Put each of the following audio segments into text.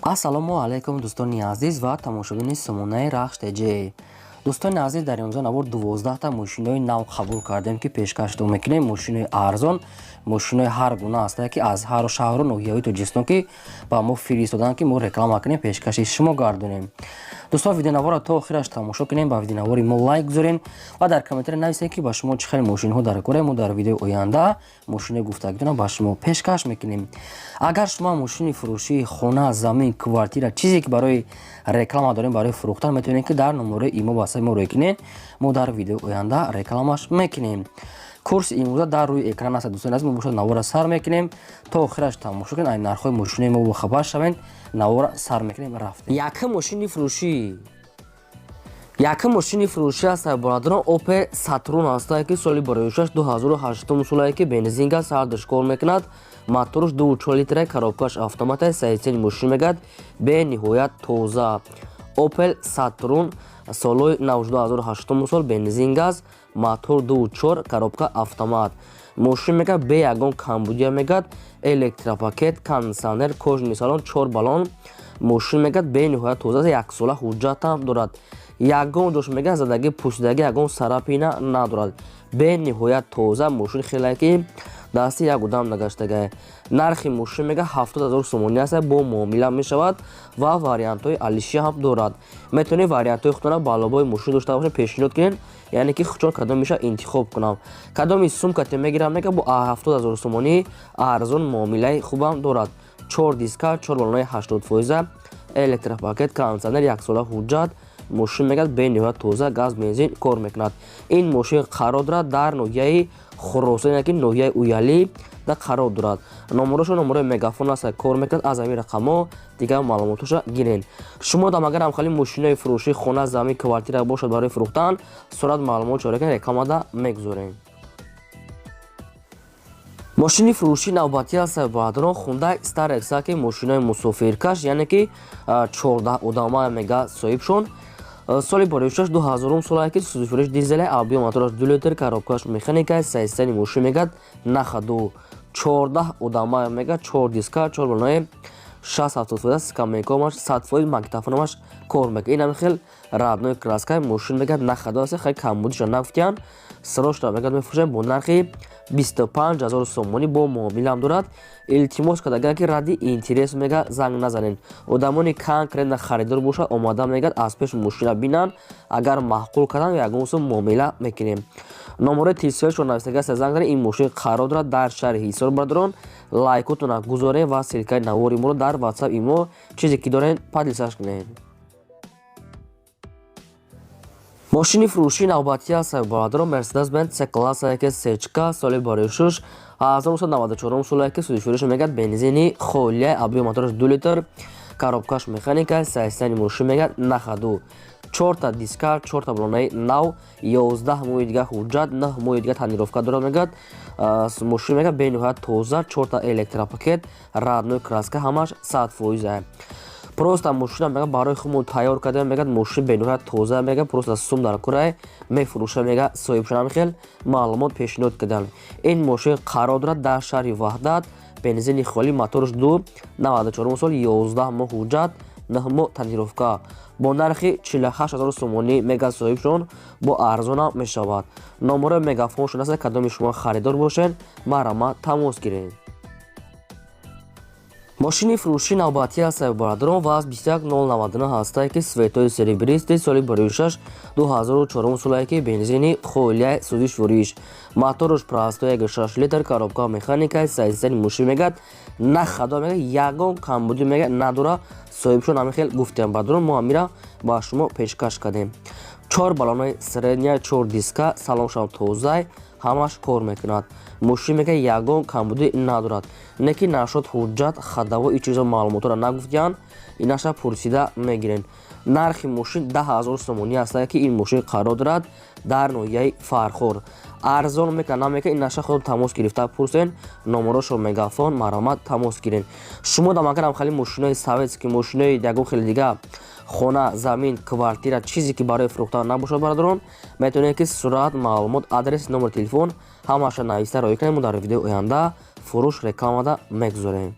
Ассалому алайкум, дӯстони азиз ва тамошобини сомонаи Рахш ТЖ. Дӯстони азиз, дар имрӯза навор 12та мошинои нав қабул кардем, ки пешкаштон мекунем. Мошинои арзон, мошинои ҳар гуна ҳастае, ки аз ҳару шаҳру ноҳияҳои Тоҷикистон, ки ба мо фиристоданд, ки мо реклама кунем, пешкаши шумо гардонем. Дӯстон, видеонаворро то охираш тамошо кунем, ба видеонавори мо лайк гузорем ва дар комментария нависем, ки ба шумо чӣ хел мошинҳо дар кора. Мо дар видеои оянда мошинои гуфтагитонро ба шумо пешкаш мекунем. Агар шумо мошини фурӯшии хона, замин, квартира, чизе ки барои реклама дорем, барои фурӯхтан, метавонед, ки дар номерои имо ватсапи мо рӯй кунед. Мо дар видеои оянда рекламаш мекунем. Курси имрӯза дар рӯи экран аст. Дӯстони азиз, мо бошад навора сар мекунем, то охираш тамошо кунед, ай нархҳои мошинои мо бохабар шавед. Навора сар мекунем, рафтем. Якум мошини фурӯшӣ, якум мошини фурӯшӣ аст, бародарон, Опел Сатурн ҳастае, ки соли бароишаш 2008 солае, ки бензинга сардаш кор мекунад, моторш 2,4 литра, коробкаш автомата. Состояние мошин мегӯяд, бениҳоят тоза. Опел Сатурн солҳои 2008 сол, бензин газ, мотор 2,4, коробка автомат. Мошин мегӯяд, бе ягон камбудия мегӯяд, электропакет, кондитсионер, кожаный салон, чор баллон. Мошин мегӯяд, бениҳоят тоза, яксола ҳуҷҷатам дорад. Ягон ҷош мегӯяд, задагӣ, пӯсидагӣ, ягон царапина надорад. Бениҳоят тоза мошин, хеле ки дасти як одам нагаштагай. Нархи мошин мега 70 000 сомонӣ аст, бо муомила мешавад ва вариантҳои алишия ҳам дорад. Метавонед вариантҳои худтона балобои мошин дошта бошед, пешниҳод кунед, яъне ки худшон кадом меша интихоб кунам, кадоми сумкате мегирам. Мега, бо 70 000 сомонӣ арзон муомилаи хубам дорад. Чор диска, чор балонаи 80%, электропакет, кондитсионер, яксола ҳуҷҷат. Мошин мегӯяд, бениҳоят тоза, газ, бензин кор мекунад. Ин мошин қарор дорад дар ноҳияи Хуросон, яъне ки ноҳияи Уялӣ да қарор дорад. Номерошо номерои Мегафон аст, кор мекунад. Аз ҳамин рақамҳо дигар маълумотҳоша гирен. Шумо дам агар ҳамхали мошинои фурӯшии хона, замин, квартира бошад барои фурӯхтан, сурат, маълумот чора кунед, рекламада мегузорем. Мошини фурӯшии навбатӣ аст, бародарон, Хундай Старекс, ки мошинои мусофиркаш, яъне ки 14 одама мега соҳибшон. Соли боришаш 2000 солае, ки сузифуриш дизеле, объём мотораш 2 литр, коробкаш механика. Состояние мошин мегад, на ходу, 14 одама мега, чор диска, чор балонаи 60-70%, скамейкомаш 100%, магнитофономаш кор мекунад. Ин ҳами хел родной краска мошин мегад, на ходу аст, хеле камбудиша нагуфтиян. Срочно мегад, мефурӯшем бо нархи 25 000 сомонӣ, бо муомилаам дорад. Илтимос кард, ки ради интерес мега занг назанед. Одамони конкретно харидор бошад, омада мегад, аз пеш мошина бинанд, агар маъқул карданд, ягон сум муомила мекунем. Номерои тисфершо навистага, занг занед. Ин мошин қарор дорад дар шаҳри Ҳисор. Бародарон, лайкотона гузорем ва ссылкаи навори моро дар Ватсап, имо, чизе ки дорем, поделиться кунед. Мошини фурӯшии навбатӣ аст, бародарон, Мерседес Бенз С класса, ки сечка, соли баришуш 1994 соле, ки судифурӯш мегӯяд, бензини холия, объём мотораш 2 литр, коробкаш механика. Состояние мошин мегӯяд, на ходу, чорта диска, чорта балонаи нав, 11 моҳи дига ҳуҷҷат, 9 моҳи дига тонировка дорад. Мегӯяд, мошин мегӯяд, бениҳоят тоза, чорта электропакет, родной краска, ҳамаш 100%. Просто мошина мега, барои худмон тайёр кардем. Мегӯяд, мошин бениҳоят тоза, мега, просто сум дар курай, мефурӯша мега соҳибшонам. Хел маълумот пешниҳод карданд. Ин мошин қарор дорад дар шаҳри Ваҳдат, бензини холӣ, моторш ду, 94 сол, 11 моҳ ҳуҷҷат, 9 моҳ тонировка, бо нархи 48 000 сомонӣ мега соҳибшон, бо арзонам мешавад. Номерои Мегафоншон аст, кадоми шумо харидор бошед, марҳамат, тамос гиред. Мошини фурӯшии навбатӣ аст, бародарон, ВАЗ 21099 ҳастае, ки цветои серебристый, соли бароишаш 2004 солае, ки бензини холияй, сӯзиш фуриш, моторш простой, 6 литр, коробка механика. Состояние мошин мегӯяд, на ходу мега, ягон камбудӣ мега надора. Соҳибшон ҳамин хел гуфтем. Бародарон, мо ҳамира ба шумо пешкаш кардем. Чор баллонаи средняя, чор диска, салоншам тозай, ҳамаш кор мекунад. Мошин мега, ягон камбудӣ надорад, не ки нашод ҳуҷҷат, ходовой, ин чизо маълумотро нагуфтиянд, инаша пурсида мегирем. Нархи мошин 10 000 сомонӣ аст, ки ин мошин қарор дорад дар ноҳияи Фархор. Арзон мекунад, намекунад, инаша худ тамос гирифта пурсен. Номерошо Мегафон, марҳамат, тамос гирен. Шумо дам агар ҳамхали мошинои советский, мошинои ягон хеле дига, хона, замин, квартира, чизе ки барои фурӯхтан набошад, бародарон, метавонед, ки сурат, маълумот, адрес, номери телефон, ҳамаша нависта роҳӣ кунед. Мо дар видеои оянда фурӯш рекламада мегузорем.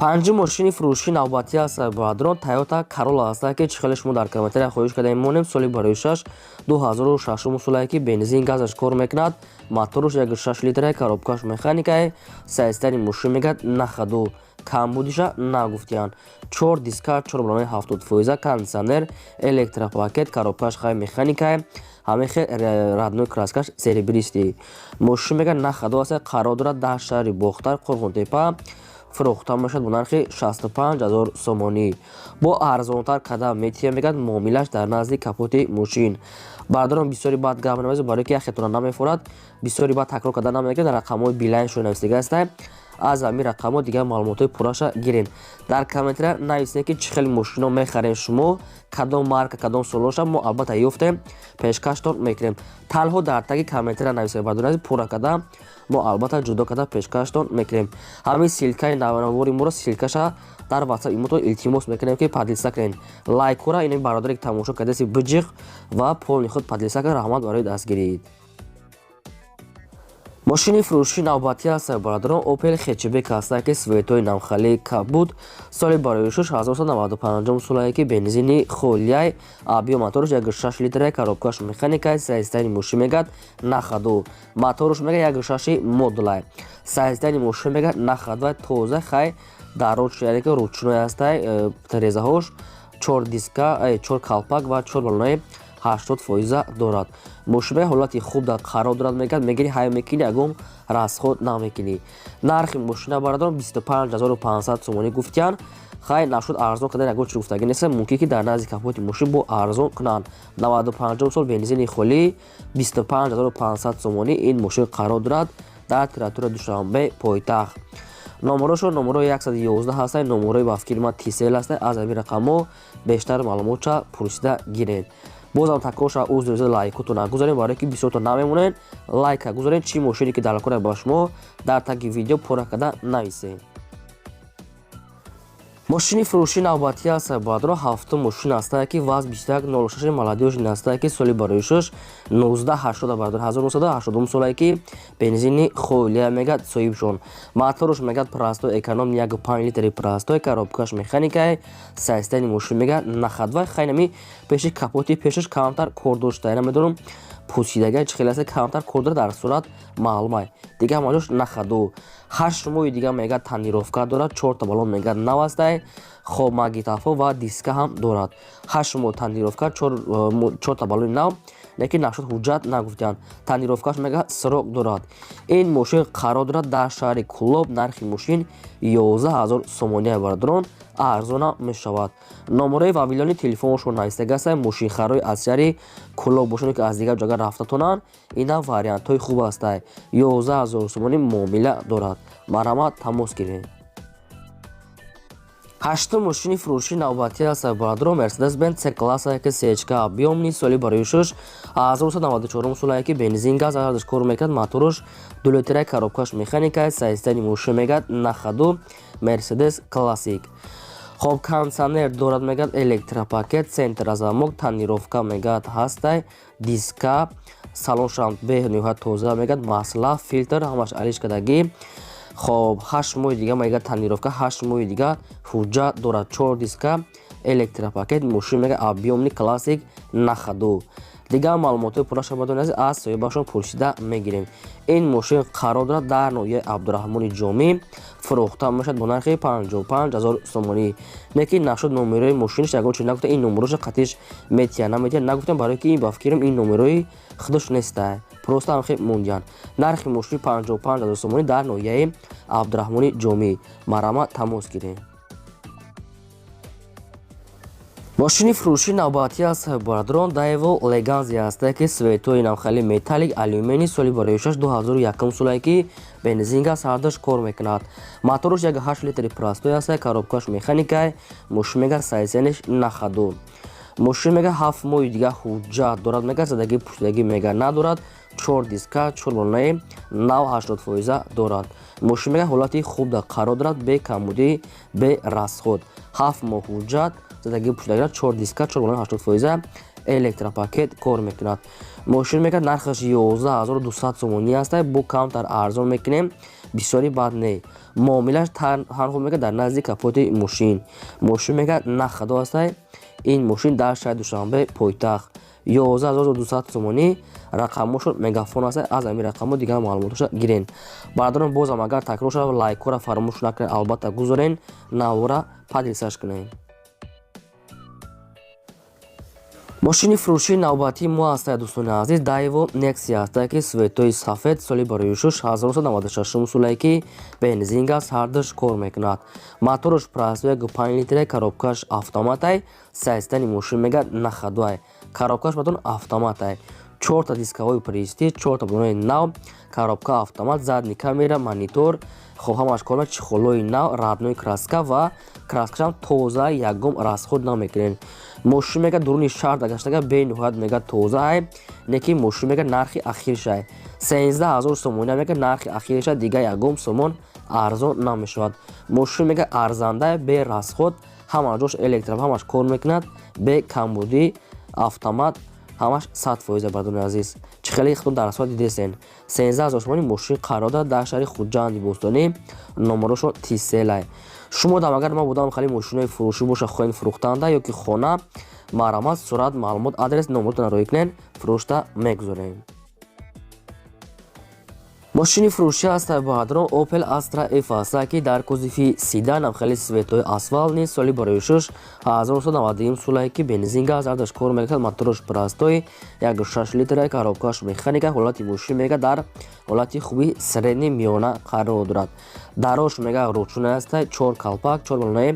Панҷум мошини фурӯши навбатӣ аст, бародарон, Тойота Королла аст, ки чӣ хеле шумо дар комментария хоҳиш кардаем монем. Соли барои 6 2006 солае, ки бензин, газаш кор мекунад, моторуш 1,6 литра, коробкаш механикае. Состояние мошин мегӯяд, на ходу, камбудиша нагуфтиянд. Чор диска, чор балони 70%, кондиционер, электропакет, коробкаш хай механикае, ҳамин родной краскаш серебристый. Мошин мегӯяд, на ходу аст, қарор дорад дар шаҳри Бохтар, Қурғонтепа. Фурӯхта мешавад бо нархи 65 ҳазор сомонӣ. Бо арзонтар карда метиҳем, мегӯяд, муомилаш дар назди капоти мошин. Бародарон, бисёри баъд гап намезанем, барое ки яхетона намефорад, бисёри баъд такрор карда намекунем. Дар рақамҳои Билайн шумо нависида ҳастем, аз ҳамин рақамҳо дигар маълумотҳои пурраша гирен. Дар комментария нависед, ки чӣ хеле мошино мехарем шумо, кадом марка, кадом солоша. Мо албатта ёфтем, пешкаштон мекунем. Танҳо дар таги комментария нависед, бародарон, пурра карда мо албатта ҷудо карда пешкаштон мекунем. Ҳамин ссылкаи навори моро, ссылкаша дар Ватсап имото илтимос мекунем, ки поделиться кунед. Лайкора ин бародаре ки тамошо кардаси, биҷиқ ва полный худ поделиться кунед. Раҳмат барои дастгирӣ. Мошини фурӯши навбатӣ аст, бародарон, Опел хэтчбек аст, ки цветои навхали кабуд, соли барои 1995 солае, ки бензини холияй, объём моторуш 1,6 литра, коробкаш механикай. Состояние мошин мегӯяд, на ходу. Моторуш мега 1,6 модулай. Состояние мошин мегӯяд, на ходу, тоза хай, дароч, яъне ки ручной ҳастай, тирезаҳош, чор диска, чор калпак ва чор балонаи 80% дорад. Мошин ҳолати хуб дар қарор дорад, мегӯяд, мегирӣ, ҳай мекунӣ, ягон расход намекунӣ. Нархи мошина, бародарон, 25 500 сомонӣ гуфтиянд. Хай, нашуд, арзон кардан ягон чи гуфтагӣ нест, мумкин ки дар назди капоти мошин бо арзон кунанд. 95 сол, бензини холӣ, 25 500 сомонӣ. Ин мошин қарор дорад дар территорияи Душанбе, пойтахт. Номерошон номерои 111 ҳастанд, номерои ба фикри ман Тисел ҳастанд. Аз ҳамин рақамҳо бештар маълумотша пурсида гиред. Бозам такрор шава, узр, лайкото нагузорем, барое ки бисёрто намемонед. Лайка гузоред, чӣ мошине ки дар кора ба шумо, дар таги видео пурра карда нависед. Мошини фурӯши навбатӣ аст, бародарон, ҳафтум мошин ҳастае, ки ВАЗ 2106 молодёжный ҳастае, ки соли барои шуш 1980, бародар, 1980 солае, ки бензини холия мегӯяд соҳибшон. Моторуш мегӯяд, простой, эконом, 1,5 литри простой, коробкаш механикае. Состояние мошин мегӯяд, на ходу. Хайнами пеши капоти пешаш камтар кор дошта, намедонам, пӯсидага чӣ хеле аст, камтар кор дорад, дар сурат маълумай. Дига ҳамаҷош на ходу. 8 моҳи дига мегӯяд, тонировка дорад, чорта балон мегӯяд, нав астае. Хоб, магнитофон ва диска ҳам дорад. 8 моҳ тонировка, чорта балони нав, лекин нашуд, ҳуҷҷат нагуфтиянд. Тонировкаш мегӯяд, срок дорад. Ин мошин қарор дорад дар шаҳри Кӯлоб. Нархи мошин 11 000 сомония, бародарон, арзона мешавад. Номерои Вавилони телефоншон навистага аст. Мошинхарои аз шаҳри Кӯлоб бошанд, ки аз дигар ҷойга рафтатонанд, инам вариантҳои хуб ҳастанд. 11 000 сомонӣ муомила дорад, марҳамат, тамос гиред. Ҳаштум мошини фурӯши навбатӣ аст, бародарон, Мерседес Бенз С класса, ки сечка объёмный, соли барои шуш 1994 солае, ки бензин, газ ардаш кор мекард, моторуш 2 литра, коробкаш механика. Состояние мошин мегӯяд, на ходу, Мерседес классик. Хоб, кондиционер дорад, мегӯяд, электропакет, центр замок, тонировка мегӯяд, ҳастай, диска, салоншам бениҳоят тоза, мегӯяд, масла, филтр ҳамаш алиш кардагӣ. Хоб, 8 моҳи дига мегӯяд, тонировка, 8 моҳи дига ҳуҷҷат дорад, чор диска, электропакет. Мошин мегӯяд, объёмный, классик, на ходу. Дигар маълумотҳои пурраша бадонед, аз соҳибашон пурсида мегирем. Ин мошин қарор дорад дар ноҳияи Абдураҳмони Ҷомӣ. Фурӯхта мешавад бо нархи 55 ҳазор сомонӣ. Лекин нашуд, номерои мошинаш ягон чиз нагуфта. Ин номероша қатиш метия, наметия, нагуфтам, барое ки ин, ба фикрим, ин номерои худаш неста, просто ҳам хел мондиянд. Нархи мошини 55 ҳазор сомонӣ, дар ноҳияи Абдураҳмони Ҷомӣ, марҳамат, тамос гирем. Мошини фурӯши навбатӣ аст, бародарон, Даево Леганзи ҳаста, ки цветои навхали металлик алюминий, соли барои шаш 2001 солае, ки бензин, газ ҳардаш кор мекунад, моторуш 1,8 литри простой аста, коробкаш механикай. Мошин мега, состояниеш на ходу. Мошин мега, 7 моҳи дига ҳуҷҷат дорад, мега, задагӣ пуштидагӣ мега надорад, чор диска, чор балонаи нав 80% дорад. Мошин мега, ҳолати хуб дар қарор дорад, бе камбудӣ, бе расход, 7 моҳ ҳуҷҷат, задагӣ пуштидагӣ, чор диска, чор балонаи 80%, электропакет, кор мекунад. Мошин мегӯяд, нархаш 11 200 сомонӣ аст, бо камтар арзон мекунем. Бисёри бад не, муомилаш танҳо мега дар назди капоти мошин. Мошин мега на ходу ҳастай. Ин мошин дар шаҳри Душанбе, пойтахт, 11 200 сомонӣ. Рақамошон Мегафон аст. Аз ҳамин рақамҳо дигар маълумотоша гирен, бародарон. Бозам агар такрор шавад, лайкҳоро фаромӯш накунед, албатта гузорен, навора поделиться кунед. Мошини фурӯшии навбатии мо ҳастад, дӯстони азиз, Дайво Нексия ҳастад, ки цветои сафед, соли барои 1996 солае, ки бензин, газ ҳардуш кор мекунад. Мотораш простой, 5 литре, коробкаш автоматай. Состояни мошин мега на ходуай, коробкаш батон автоматай, чорта дисковой престиж, чорта балонои нав, коробка автомат, задний камера, монитор, хоб, ҳамаш кор мекунад. Чехолои нав, родной краска ва краскашам тоза, ягон расход намекунед. Мошин мега дуруни шаҳр гаштага бениҳоят мега тозаай. Не ки мошин мега нархи ахиршай 13 000 сомони, мега нархи ахирша, дига ягон сомон арзон намешавад. Мошин мега арзанда, бе расход, ҳама ҷош электро, ҳамаш кор мекунад, бе камбудӣ, автомат, ҳамаш 100%. Бардони азиз, чӣ хеле худтон дар асфалт дидесен, 13 000 сомони мошин қарор дорад дар шаҳри Хуҷанди бостонӣ, номерошон Тиселай. Шумо дам агар ма будам, хеле мошинои фурӯшӣ боша, хоҳем фурӯхтанда ё ки хона, марҳамат, сурат, маълумот, адрес, номеротон роӣ кунед, фурӯшта мегузорем. Мошини фурӯшӣ ҳаста, бародарон, Opel Astra F ҳаста, ки дар кузови седан, хеле цветои асфалт, соли барои 1991 солае, ки бензин, газ ҳардаш кор мекунад. Мотораш простой, 1,6 литра, коробкаш механика. Ҳолати мошин мега дар ҳолати хуби средний, миёна қарор дорад. Дарош мега ручной ҳаста, чор калпак, чор балонаи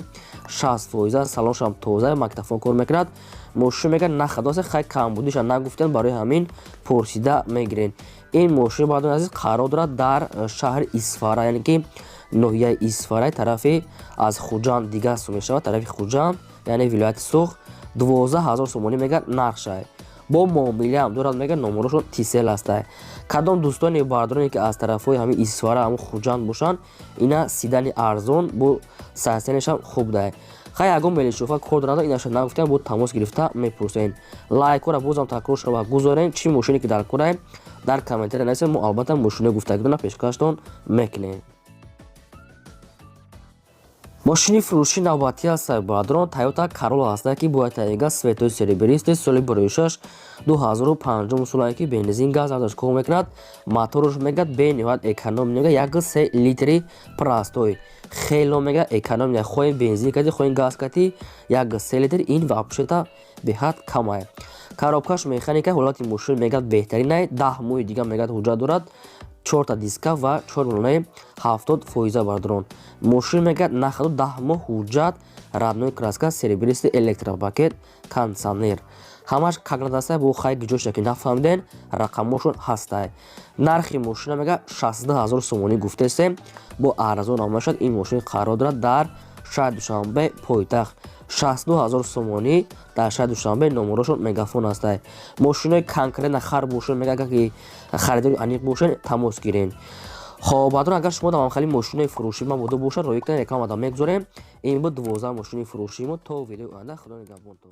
60%, салоншам тоза, магнитофон кор мекунад. Мошин мега на ходу аст. Хай, камбудиша нагуфтем, барои ҳамин пурсида мегирем. Ин мошин, бардони азиз, қарор дорад дар шаҳри Исфара, яъне ки ноҳияи Исфара, тарафи аз Хуҷанд дига су мешавад, тарафи Хуҷанд, яъне вилояти Суғд. 12 000 сомонӣ мега нархшай, бо муомилаам дорад. Мега номерошон Тисел ҳастай. Кадом дӯстони бардороне ки аз тарафҳои ҳамин Исфара, ҳамин Хуҷанд бошанд, ина седани арзон, бо состояниешам хуб дай. Хай, ягон мелишофа кор доранд, инаша нагуфтем, бо тамос гирифта мепурсем. Лайкҳоро бозам такрор шава, гузорем. Чӣ мошине ки дар кораем, дар комментария нависем, мо албатта мошинои гуфтагидона пешкаштон мекунем. Мошини фурӯшии навбатӣ аст, бародарон, Тойота Королла ҳаста, ки бояд таига цветои серебристый, соли барои 2005 солае, ки бензин, газ ҳардаш кор мекунад. Мотораш мега бениҳоят эконом, мега 1,3 литри простой, хело мега эконом, хоҳем бензин кати, хоҳем газ кати, 1,3 литр ин вообще-то беҳад камае. Коробкаш механика. Ҳолати мошин мега беҳтаринай, 10 моҳи дига мега ҳуҷҷат дорад, чорта диска ва чор балонаи 70%. Бародарон, мошин мега на ходу, 10 моҳ ҳуҷҷат, родной краска, серебристый, электропакет, кондитсионер, ҳамаш как надастай. Бо хай, гиҷоша ки нафаҳмиден, рақамошон ҳастай. Нархи мошина мега 62 000 сомонӣ гуфтесем, бо арзон намешавад. Ин мошин қарор дорад дар шаҳри Душанбе, пойтахт, 62 000 сомонӣ дар шаҳри Душанбе, номерошон Мегафон ҳастай. Мошинои конкретно хар бошед, мега агар ки харидори аниқ бошед, тамос гирен. Хоб, баъдон агар шумо давамхали мошинои фурӯшӣ ма буда бошад, роӣ кунед, рекламада мегузорем. Ин буд 12 мошини фурӯшии мо. То видеои оянда, худо нигаҳбонтон.